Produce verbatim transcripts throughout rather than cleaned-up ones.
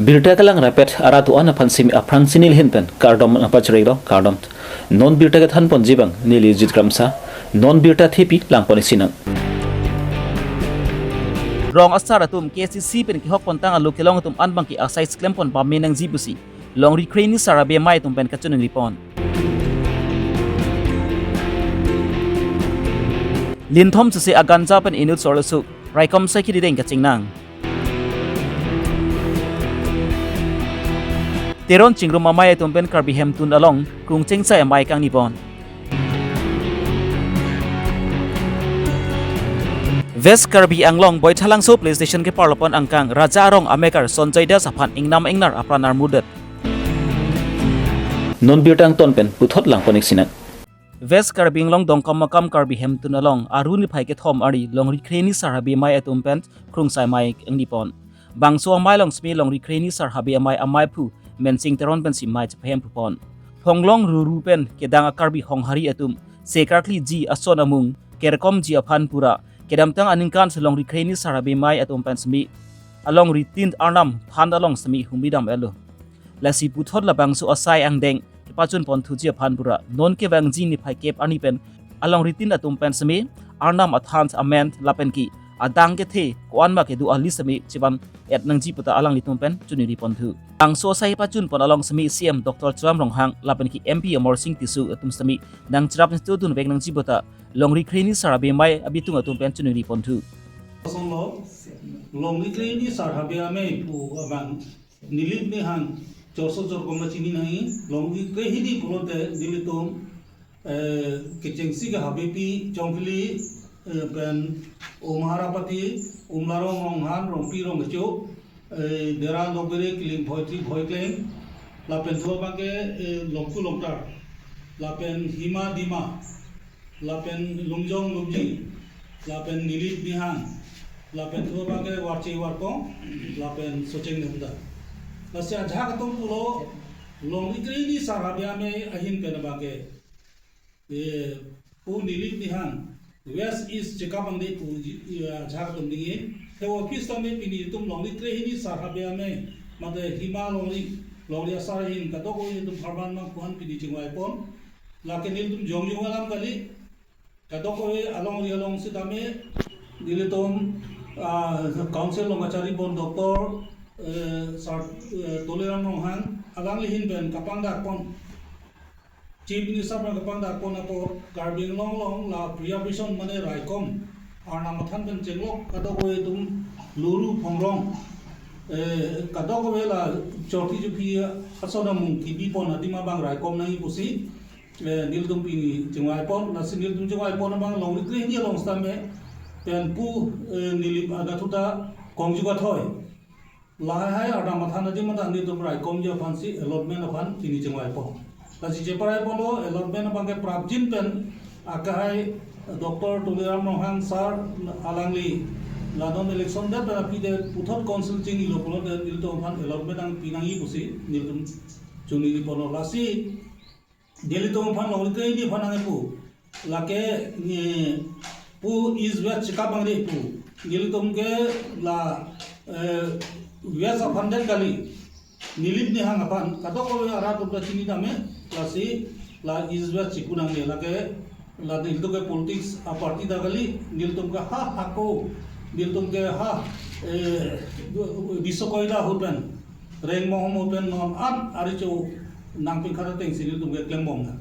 Birta kelang rapet arat do-an aphan simi aphrang si neli ahin pen kardom nangpachirilo, kardom. Non birta kethan ponji abang neli Jit Kramsa, non birta thepi lang pon isi nang. Rong asar atum, K A C C pen kehok pontang alo kelong atum an abangke asai si klem pon pame nangji pusi longri kre-hini sar habe amei atum pen kachiningri pon. Linthom sese aganja pen inut sorlosuk, raikom sai kiri deng kachingnang. Teron chingrum amei atum pen Karbi Hemtun along krungcheng sai amei kangni pon. West Karbi Anglong Boithalangso Police Station keparlo pon angkang Raja Arong amekar Sanjay Das aphan ingnam ingnar apran armudet. Non birta angton pen puthot lang pon isi nang. West Karbi Anglong Dongkamukam Karbi Hemtun along Aru niphai kethom ari longri kre-hini sar habe amei atum pen krung sai amei kangni pon. Bangso amei along simi longri kre-hini sar habe amei ameiphu Mensing Teron pensi amei chepahemphu pon. Phonglong ruru pen kedang a-Karbi Honghari atum sekarkli ji ason amung kerkom ji aphan pura kedamtang aningkan si longri kre-hini sar habe amei atum pen simi alongri tin Arnam than along simi humi dam-etlo. Lasi puthot labangso asai angdeng kepachun pon thuji aphan pura non kevangji niphai kep arni pen alongri tin atum pen simi Arnam athan amen lapen ke adang kethe ko-an ma kedo ali simi chevan-et nangji puta alanglitum pen chiningri pon thu. Bangso asai pachun pon along simi C M Doctor Tuliram Ronghang lapen ke M P Amarsing Tisso atum simi nangcherap nangchedun vek nangji puta longri kre-hini sar habe amei abitung atum pen chiningri pon thu. Asonlo, longri kre-hini sar habe amei pu abang Nilip Nihang chorso chorkoma chini nangji, longri kre-hini pulote nelitum, eh, kechengsi ke habepi Chongphili, eh, pen Umharapati, Umlarong Ronghan, Rongpi Rongkecho, eh, Dera Dokbere Kiling Bhoitri Bhoikleng, lapen thu abangke, eh, Longku Longtar, lapen Hima Dima, lapen Lungjong Lumji, lapen Nilip Nihang, lapen thu abangke Warche Warkong, lapen Socheng Nemda. Lasi ajahak atum pulo longri kre-hini sar habe amei ahin pen abangke, eh, pu Nilip Nihang, West East chekap angle pu, eh, ajahak atum dingin. He office tame pini itum longri kre-hini sar habe amei, mate Hima longri, longri asar ahin kadokave itum pharman mang kuhan pini chingvai pon. Lake nelitum jongjong alam kali. Kadokave alongri along sitame nelitum, ah, council along kachari pon Doctor, eh, Sar, eh, Tuliram Ronghang alangli ahin pen kapangdak pon, Chief Minister pen kapangdak pon apot Karbi Anglong along la preservation mane raikom Arnam athan pen chenglok kadokave atum luru phongrong, eh, kadokave la chorki chophi ason amung kebi pon adim abang raikom nangji pusi, eh, nelitum pini chingvai pon, lasi nelitum chingvai pon abang longri kre-hini along sitame pen pu, eh, Nilip anatthu ta Kongju Kathoi, lahai hai Arnam athan adim ta nelitum raikomji aphansi allotment aphan pini chingvai pon. Lasi cheparai ponlo allotment abangke prapjin pen akehai Doctor Tuliram Ronghang sir alangli la non election det pen aphi det puthot council chinilo pulote nelitum aphan allotment nangpi nangji pusi nelitum chiningri ponlo. Lasi nelitum aphan longri kre-hini aphan nangkepu. Lake, eh, pu East West chekap angle pu. Nelitum ke la, eh, West aphan det kali. Nilip Nihang aphan. Kadokave arat atum ta chini tame. Lasi la East West chipu nangne. Lake la nelitum ke politics a-party ta kali. Nelitum ke ha hako. Nelitum ke ha, eh, Biswa Koila ahut pen. Reng Mohom ahut pen non an ari cho nangpingkhat atengsi nelitum ke klembom na.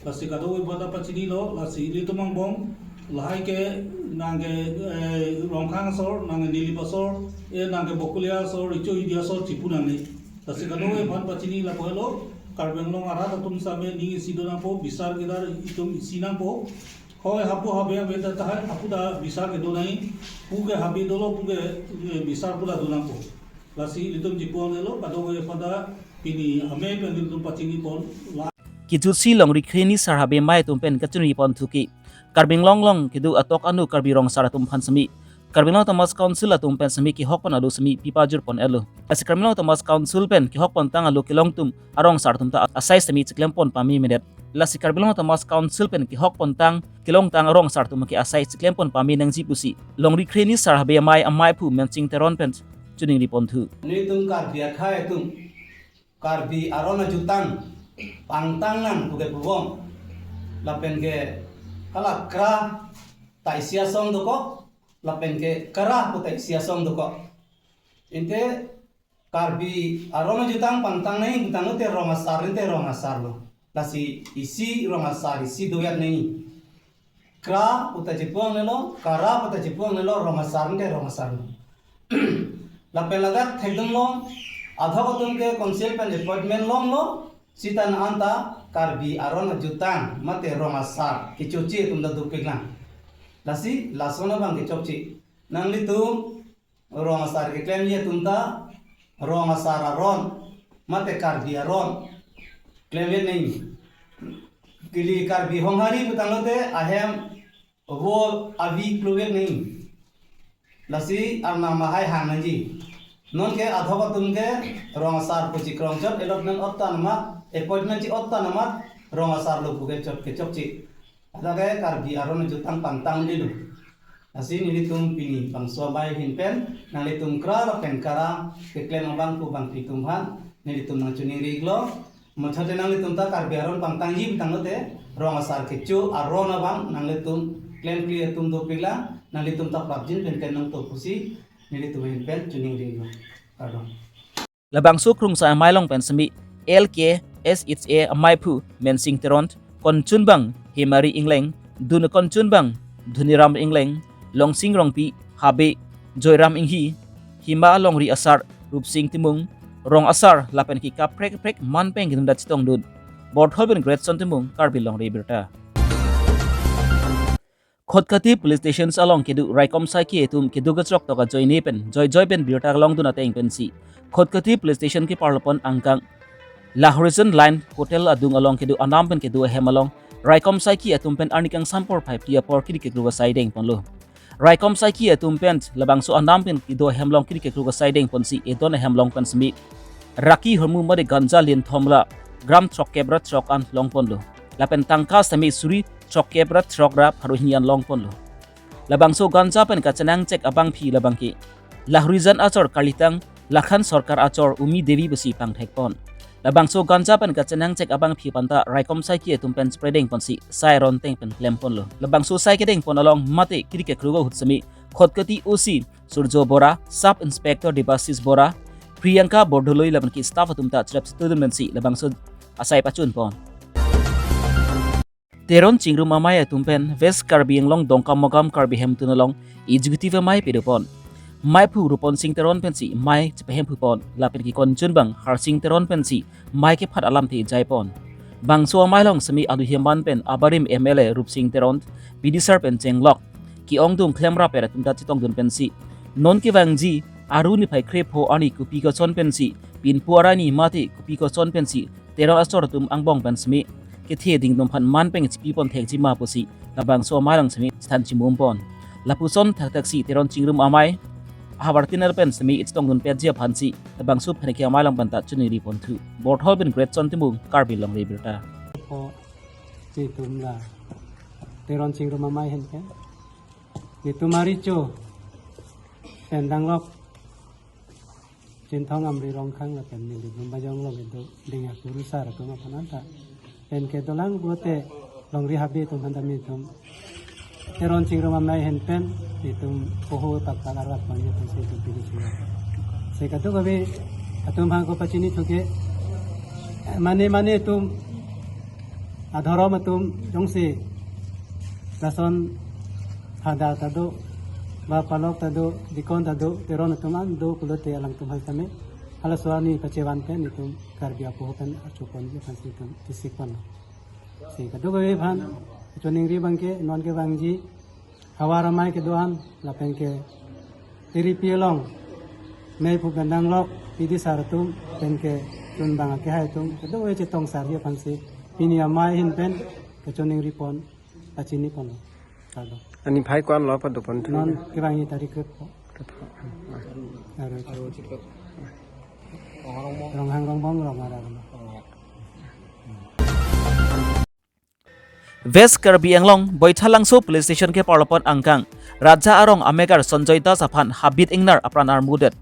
Lasi kadokave aphan ta pachinilo, lasi ilitum angbong, lahai ke nangke, eh, Rongkhang asor, nangke Nilip asor, eh, nangke Bokulia asor, Richo Idi asor, chipu nangne. Lasi kadokave aphan pachini lapu helo, Karbi Anglong arat atum sitame ning isi do nangpo, bisar kedar itum isi nangpo. Hoi hapu habe habe ta tahai, hapu ta bisar kedo nangji, pu ke habe dolo, pu ke, eh, bisar pu ta do nangpo. Lasi ilitum chipu anglelo, kadokave aphan ta pini amei pen ilitum pachini pon la. Kejutsi longri kre-hini sar habe amei atum pen kachiningri pon thuke. Karbi Anglong along kedo atok anu Karbi Rong Sar atum aphan simi, Karbi Anglong Autonomous Council atum pen simi kehok pon alo simi pipajur pon-etlo. Lasi Karbi Anglong Autonomous Council pen kehok pontang alo kelong atum arong sar atum ta asai simi chiklem pon pame medet. Lasi Karbi Anglong Autonomous Council pen kehok pontang kelongtang arong sar atum ke asai chiklem pon pame nangji pusi longri kre-hini sar habe amei ameiphu Mensing Teron pen choningri ponthu. Nelitum Karbi akhei atum, Karbi aron ajutang pangtang nang puke pubom. Lapen ke hala kra ta isi asong dokok, lapen ke kara pu ta isi asong dokok. Ante Karbi aron ajutang pangtang nangji putangte rong asar ante rong asar lo. Lasi isi rong asar isi doyat nangji. Kra pu ta chipu angnelo, kara pu ta chipu angnelo, rong asar ante rong asar lo. Lapen ladak thekdun long, adhok atum ke council pen appointment longlo, seta anta Karbi aron ajutang mate rong asar kechoche atum ta dopiklang. Lasi lason abang kechokche. Nanglitum rong asar keklemji atum ta rong asar aron mate Karbi aron klemvek nangji. Ili Karbi Honghari putangte ahem vo avi kluvek nangji. Lasi arnam ahai hang nangji. Nonke adhok atum ke rong asar pu chikrong chot, allotment ot ta namat, appointment chi ot ta namat, rong asar lo puke chot kechokche. Hadak ke Karbi aron ajutang pangtang dilo. Lasi nelitum pini bangso amei ahin pen nanglitum kra lapen kara keklem abang pu bangpi atum aphan nelitum nangchoningri iklo. Machate nanglitum ta Karbi aron pangtangji putangte rong asar kecho aron abang nanglitum klemkle atum dopiklang, nanglitum ta prapjin pen pen nangto pusi nelitum ahin pen choningri iklo. Kardom. Labangso krungsai amei along pen semi L K S H A ameiphu Mensing Teron, konchunbang Hemari Engleng, dun konchunbang Dhoniram Engleng, Longsing Rongpi, Habe Joyram Inghi, Hima Longri asar Rupsing Timung, rong asar lapen ke kaprek kaprek manpeng kedun ta chetongdun. Borthol pen Greatson Timung, Karbi Longri Abirta. Khatkhati Police Station along kedo raikom saiki atum kedo kachrok tok ajoine pen joijoi pen birta longdun ateng pensi Khatkhati Police Station keparlo pon angkang Lahorijan Line Hotel adung along kedo anam pen kedo ahem along raikom saiki atum pen arni kangsam porphai phli apor kiri kekruk asai deng ponlo. Raikom saiki atum pen labangso anam pen kedo ahem along kiri kekruk asai deng ponsi edon ahem along pen semi raki hormu mate ganja lin thom la gram throkkep ra throk an long ponlo. Lapen tangka semi suri throkkep ra throk ra pharo hini an long ponlo. Labangso ganja pen kachenangchek abangpi labang ke Lahorijan achor kalitang Lakhan Sarkar achor Umi Devi pusi pangthek pon. Labangso ganja pen kachenangchek abangpi aphan ta raikom saiki atum pen spreading ponsi sai aron ateng pen klem ponlo. Labangso sai kedeng pon along mate kiri kekruk ahut semi Khatkhati O C Surjo Bora, Sub Inspector Debasis Bora, Priyanka Bordoloi lapen ke staff atum ta cherap chetudun pensi labangso asai pachun pon. Teron Chingrum amei atum pen West Karbi Anglong Dongkamukam Karbi Hemtun along Executive amei pedo pon. Meiphu Rupon Sing Teron pensi mei chepahemphu pon, lapen ke konchunbang Harsing Teron pensi mei kephat alamthe jai pon. Bangso amei along semi alu heman pen abarim M L A Rupsing Teron, bidisar pen chenglok ke-ongdung klemrap atum ta chetongdun pensi non kevangji Aru niphai krepho arni kopi koson pensi pinpu arni mate kopi koson pensi Teron asor atum angbong pen semi kethe dingdom aphan manpeng chipi pon thekji ma pusi labangso amei along semi chethan chimum pon. Lapuson thakthak si Teron Chingrum amei ahavar tinal pen semi chetongdun petji aphansi labangso pheneke amei along pen ta choningri ponthu. Borthol pen Greatson Timung, Karbi Longri Abirta. Po, si tum la Teron Chingrum amei ahin pen netum arecho pen danglok Chinthong Amri Rongkhang lapen neli Lumbajong along kedo ding akurusar atum aphan anta pen kedolang pulote Longri Habe atum aphan ta netum Teron Chingrum amei ahin pen netum poho tak tak arwat pangye atum si netum pini chingrum. Si kadokave atum aphan ko pachini thuke mane mane atum adhorom atum jongsi lason phada ta do, ba palok ta do, dikon ta do, Teron atum an do pulote alangtum hai tame halaso arni pachevan pen netum Karbi apoho pen achuponji aphansi netum tisik pon. Si kadokave aphan choningri abang ke non kevangji havar amei kedo-an lapen ke Tiripi along meiphu pen danglok bidisar atum pen ke chunbang akehai atum kedo-an chetong sarji aphansi pini amei ahin pen kachoningri pon, kachini pon. Kado. Ani phai ko-an lo pado ponthu? Non kevangji tarik krepho. Krepho. Aro. Ronghang Rongbong Rongara. West Karbi Anglong Boithalangso Police Station keparlo pon angkang Raja arong amegar Sanjoy Das aphan habit ingnar apran armudet.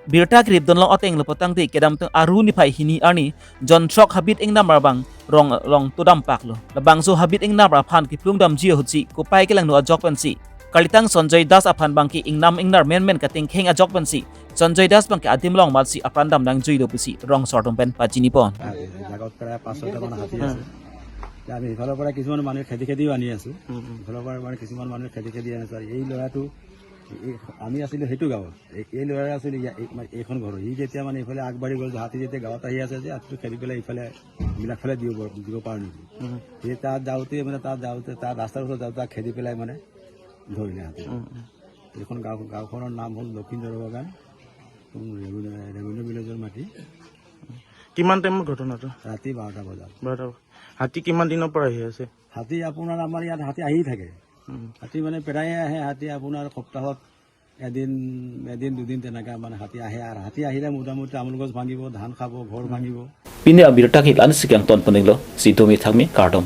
Birta krip donlong ateng lo potangte kedamtang Aru niphai hini arni jon throk habit ingnam abang rong rong to dampaklo. Labangso habit ingnam aphan kiplung damji ahutsi kopai kelangno ajok pensi kalitang Sanjoy Das aphan bangke ingnam ingnar menmen katengkheng ajok pensi Sanjoy Das bangke adim long matsi apran damnangjuilo pusi rong sordom pen pachini pon. জাগাত প্ৰায় পাঁচ ছয়টামান হাতী আছে। এতিয়া আমি সিফালৰ পৰা কিছুমান মানুহে খেদি খেদিও আনি আছো। সিফালৰ পৰা মানে কিছুমান মানুহে খেদি খেদি আনি আছে। আৰু এই ল'ৰাটো, এই, আমি আছিলো সেইটো গাঁৱত। এই, এই ল'ৰা আছিলে ইয়া-, এই, মানে এইখন ঘৰৰ। সি যেতিয়া মানে এইফালে আগবাঢ়ি গ'ল, হাতী যেতিয়া গাঁৱত আহি আছে যে হাতীটো খেদি পেলাই ইফালে বিলাক ফালে দিব, দিব পাৰো নেকি? সি তাত যাওঁতে মানে তাত যাওঁতে তাত ৰাস্তাৰ ওচৰত যাওঁতে তাক খেদি পেলাই মানে ধৰিলে হাতী। এইখন গাঁও, গাঁওখনৰ নাম হ'ল লক্ষিন্দৰ বাগান, ৰেভিনিউ, ৰেভিনিউ ভিলেজৰ মাটি। কিমান টাইমত ঘটনাটো? ৰাতি বাৰটা বজাত। বাৰটা। হাতী কিমান দিনৰ পৰা আহি আছে? হাতী আপোনাৰ আমাৰ ইয়াত হাতী আহি থাকে। হাতী মানে প্ৰায়ে আহে, হাতী আপোনাৰ সপ্তাহত এদিন, এদিন দুদিন তেনেকা মানে হাতী আহে। আৰু হাতী আহিলে মোটামুটি তামোল গছ ভাঙিব, ধান খাব, ঘৰ ভাঙিব। Pini abirta ke lan sikyang ton peninglo si domi thangmi kardom.